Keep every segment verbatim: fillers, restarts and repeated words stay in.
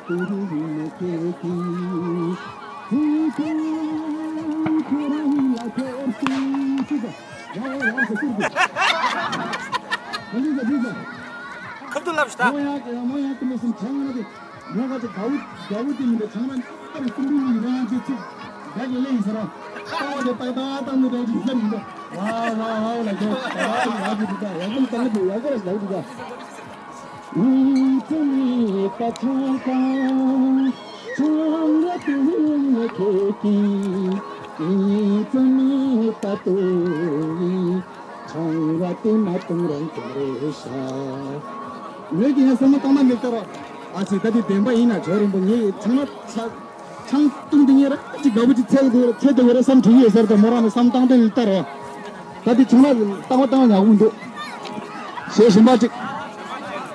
ཁབ་ཏུ་ལབ་ཤི་ད། ངོ་ཡག་གི་ངོ་ཡག་གི་མོ་སུམ་ཆང་ང་དེ་ངོ་ག་ཅིག་དགའ་བོ་དགའ་བོ་དེ་མི་འདྲ་ཆང་མ་ཨ་རི་སུམ་བུ་ཡི་རང་གི་ཚིག་དགའ་གི་ལེ་ཡིན་ཟེར་རོ། ཏག་ཏག་ཏག་ཏག་མི་འདྲ་ཅིག་ཟེར་མི་འདུག་ཝ་ཝ་ཝ་ལ་གོ་ཝ་ཡག་གི་འདུག་ད་ཡག་གི་ལྟ་གི་འདུག་ཡག་གི་ལ་ཟེར་འདུག་ད། ཉིད་ཙམ་ཡིད་པ་ཆང་ཁང་ཆང་བ་དུ་མི་ཁེ་ཀི། ཉིད་ཙམ་ཡིད་པ་དུ་ཡིན་ཆང་བ་དེ་མ་དུང་རང་ཀྱང་རེ་ཤ། ངོས་ཀྱི་ཡང་བསམ་བློ་བཏང་ན་མི་ལྟར་རོ། ཨ་ཙི་ད་དེ་བདེན་པ་ཡིན་ན་བྱོས་རིན་པོ་ངས་ཆང་མ་ཆ། ཆང་བཏུང་དེ་ངས་ར་ཅིག་དགའ་པོ་ཅིག་ཚལ་དགོས་ར་ཚལ་དེ་བོ་ར་བསམ་དྲིས་ཡོད་ཟེར་ད་མོ་རང་ནས་བསམ་བཏང་དེ་ལྟར་རོ། ད་དེ་ཆུང་མ་བཏང་བ་བཏང་བ་ཉག་གུ་འདུག་ཞེས་ཞིམ་པ་ཅིག་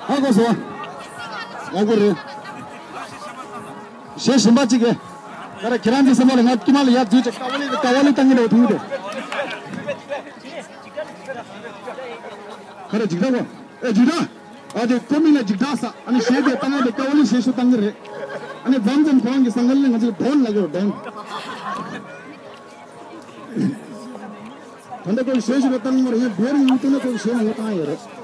ཧ་གོ་སོང་། ཡག་པོ་རེད། ཞེས་ཞིམ་པ་ཅིག་གེ། ད་ར་ཁྱེད་རང་ཚོའི་སེམས་པ་ལ་ང་དཀྱུས་མ་ལ་ཡར་འཛུལ་ཅིག་ཀ་བ་ལི་ཀ་བ་ལི་བཏང་གི་འདུག་མཐོང་གི་འདུག་ཁ་ར་འཇིགས་སྒྲ་གོ། ཨེ་འཇིགས་སྒྲ། ཨ་དེ་ཀོ་མི་ལ་འཇིགས་སྒྲ་ས། ཨ་ནི་ཞེས་དེ་བཏང་ཡ་དེ་ཀ་བ་ལི་ཞེས་ཞུ་བཏང་གི་རེད། ཨ་ནི་མཚམས་མཚམས་ཁོ་རང་གི་སང་ག་ལི་ང་ཚོས་ཌོན་ལབ་ཀྱི་རེད་ཌོན། ད་ལྟ་ཁོས་ཞེས་ཞུ་བ་བཏང་མར་ཡང་བེར་ཡིན་དུ་ན་ཁོས་ཞེས་ནང་བཏང་ཡོད་རེད།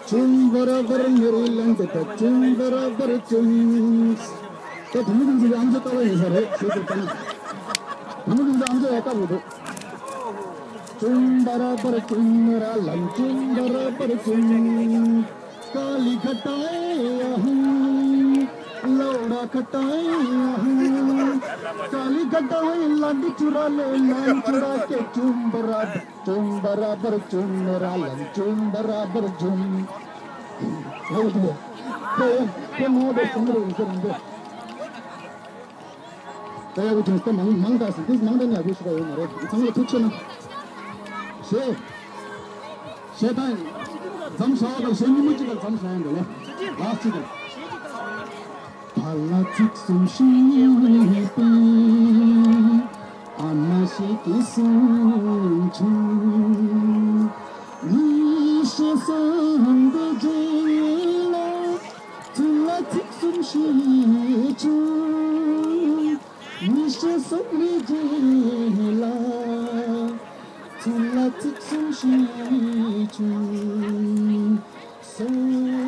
ཅུང་བར་བར་ཉེ་རི་ལན་དེ་ད་ཅུང་བར་བར་ཅུང་། ད་བུ་མོ་ཀུན་གྱི་ཨམ་ཅོག་ལྟ་བ་ཡིན་ས་རེད་ཞེས་ཟེར་ད་ན། བུ་མོ་ཀུན་གྱི་ཨམ་ཅོག་ཡག་ལྟ་བུ་འདུག་ཅུང་བར་བར་ཅུང་ར་ལན་ཅུང་བར་བར་ཅུང་། ཀ་ལི་ཁ་ཏའི་ཡ་ཧུ། ལོ་ར་ཁ་ཏའི་ཡ་ཧུ། ཀ་ལི་ཁ་ཏའི་ལ་འདི་ཅུ་ར་ལེ་ལན་ཅུ་ར་ཀེ་ཅུང་བར་བར། ཅུང་བར་བར་ཅུང་ར་ལན་ཅུང་བར་བར་ཅུང་། ཧོ་དེ་ཁོ་མོ་དེ་སུ་མོ་རེད་ཟེར་འདི། ད་ཡག་པོ་བྱུང་སྟེ་མང་མང་དྲགས་སོང་། དེ་མང་དྲགས་ནས་ཡག་པོ་ཞིག་ཡོད་མ་རེད། ཚང་མ་ལ་ཐུགས་རྗེ་ཆེ་གནང་། ཞེས་ཞེས་ད་མཚམས་བཞག་དང་ཞེས་ཉིན་མོ་གཅིག་ལ་མཚམས་བཞག་ཡིན་འདི་ལོ་ལགས་གཅིག་དང་། ཕ་ལ་ཚིག་གསུམ་ཞིག་ཡོད་པས། ཨ་མ་ཞིག་གིས་གསུང་བྱུང་། མི་ཤེས་གསུང་འདི་རྗེས་ལ། ཚུལ་ལ་ཚིག་གསུམ་ཞིག་བྱུང་། མི་ཤེས་གསུང་འདི་རྗེས་ལ། ཚུལ་ལ་ཚིག་གསུམ་ཞིག་བྱུང་། གསུང་